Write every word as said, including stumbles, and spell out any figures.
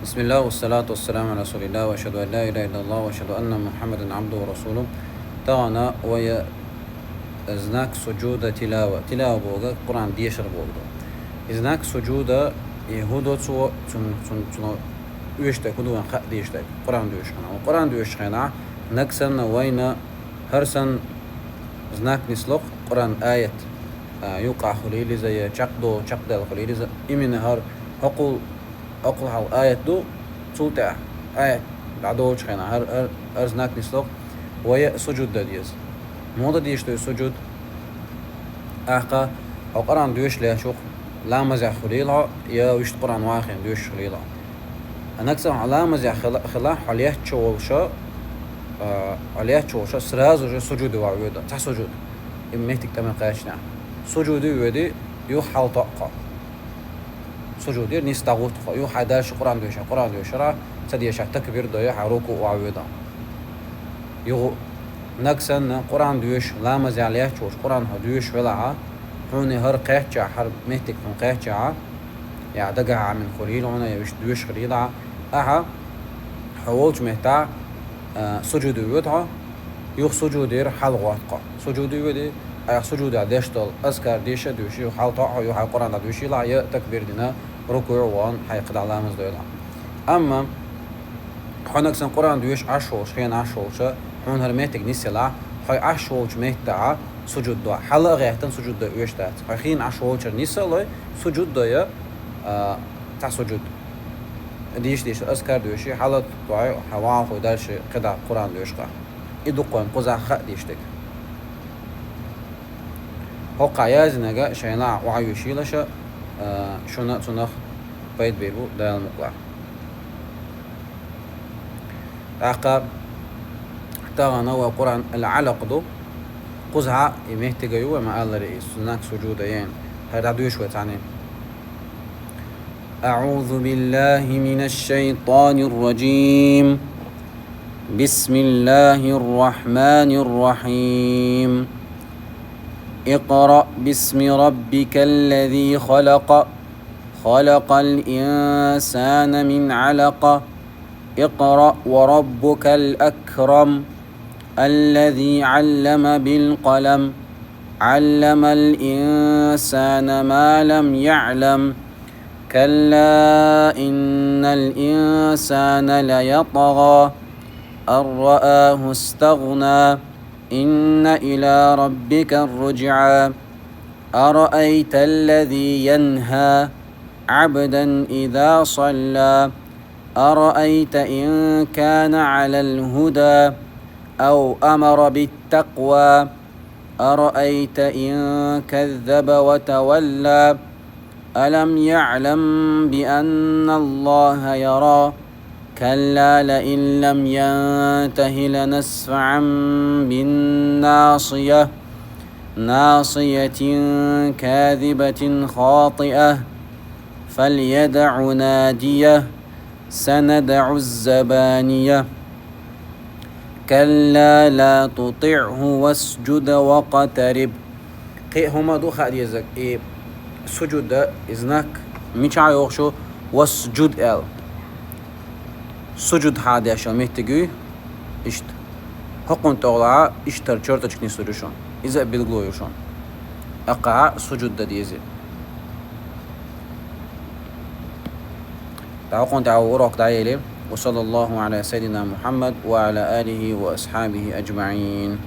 بسم الله والصلاة والسلام على رسول الله وأشهد أن لا إله إلا الله وأشهد أن محمدا عبده ورسوله. Тахана вай знак суджуда тилава. Тилава бохург Къуръан дешар бохург да. И знак суджуда, и хӀу ду цо, цун, цун, цун оьшург хӀу ду вайна хаа дезаш да, Къуръан доьшучу хенахь. Къуръан доьшучу хенахь нагахь санна вайна хӀара санна знак нисло-кх, Къуръан аят, а, юкъахь хуьлийла иза, я чекхдолу, чекхдаьлла хуьлийла иза, именно хӀара хӀокхул, хӀокхул хьалха аят ду, цул тӀаьхьа аят дӀадолучу хенахь хӀара, хӀара, хӀара знак нисло-кх, вай суджуд дан деза. Муха дан дезаш ду и суджуд? ТӀаккха хьо Къуръан доьшуш лаьтташ ву-кх, ламазехь хуьлийла хьо, я вуьшта Къуръан вахийна доьшуш хуьлийла хьо. Нагахь санна хьо ламазехь хила-, хилахь, хьо лаьтташ волуш, а, хьо лаьтташ волуш сразу же суджуде охьавоьду, цхьа суджуд. И меттиг тӀе ма кхаьччинехь. Суджуде а воьду, юха хьалатоьу хьо. Суджудера нисса дӀагӀутту хьо. Юха хьайн дальше Къуръан доьшуш, Къуръан доьшуш, ца дешахь такбир дой, хьайн рукуӀе охьавоьду. Юха нагахь санна Къуръан доьшуш, ламазехь лаьтташ волуш Къуръан хьо доьшуш велахь, хьуна хӀара кхаьччахь, хӀара меттиг хьуна кхаьччахь, я дагахь Ӏамийна хуьлийла хьуна, я вуьшта доьшуш хилийла, ахьа хьо волчу меттехь, а, суджуде воьду хьо, юха суджудера хьалагӀотту хьо. Суджуде воьду, айхьа суджудехь деш долу азкар деша а доьшуш, юха хьалатоьу хьо, юха хьайн Къуръан дӀадоьшийлахь, я такбир дина, рукуӀе вахана, хьайн кхидӀа ламаз дойлахь. Амма хьо нагахь санна Къуръан доьшуш Ӏаш волуш, хиъна Ӏаш волуш, хьуна хӀара меттиг нисъелахь, хьо Ӏаш волчу меттехь суджуд до. Хьала а гӀаьттина суджуд дан оьшуш дац. Хьо хиъна Ӏаш волчуьра нисъелой, суджуд дой, а, цхьа суджуд. Дийша-дийша азкар доьший, хьала а тохий, хьайн вахана хуьлу дальше кхидӀа Къуръан доьшуш. И ду-кх вайна кхузахь хаа дезаш дерг. ХӀокхахь яздинарг шайна охьайоьшийла ша, а, шуна а цунах пайда бийр бу Дала мукъалахь. ТӀаккха тахана вай Къуръан ал-Алакъ ду. Кхузахь и меттиг а ю, вай ма-аллара, и знак суджуда ян. ХӀара дӀадоьшу вай цхьаьна. أعوذ بالله من الشيطان الرجيم. بسم الله الرحمن الرحيم. اقرأ باسم ربك الذي خلق. خلق الإنسان من علق. اقرأ وربك الأكرم. الذي علم بالقلم. علم الإنسان ما لم يعلم. كلا إن الإنسان ليطغى. أن رآه استغنى. إن إلى ربك الرجعى. أرأيت الذي ينهى عبدا إذا صلى. أرأيت إن كان على الهدى أو أمر بالتقوى. أرأيت إن كذب وتولى. ألم يعلم بأن الله يرى. كلا لئن لم ينته لنسفعا بالناصية. ناصية كاذبة خاطئة. فليدع ناديه. سندع الزبانية. كلا لا تطعه واسجد واقترب. Кхин а хӀума ду хаа дезарг, и суджуда, и знак мичахь йогӀуш ю, васджуд аьлла. Суджуд хьадеш йолу меттиг ю, иштта. ХӀокхунна тӀехула иштта чёрточка нислур ю шуна. Иза а билгало ю шуна. ТӀаккха суджуд дан деза. ТӀаккха хӀокхунна тӀехь урок дӀаели. وصلى الله على سيدنا محمد وعلى آله وأصحابه أجمعين.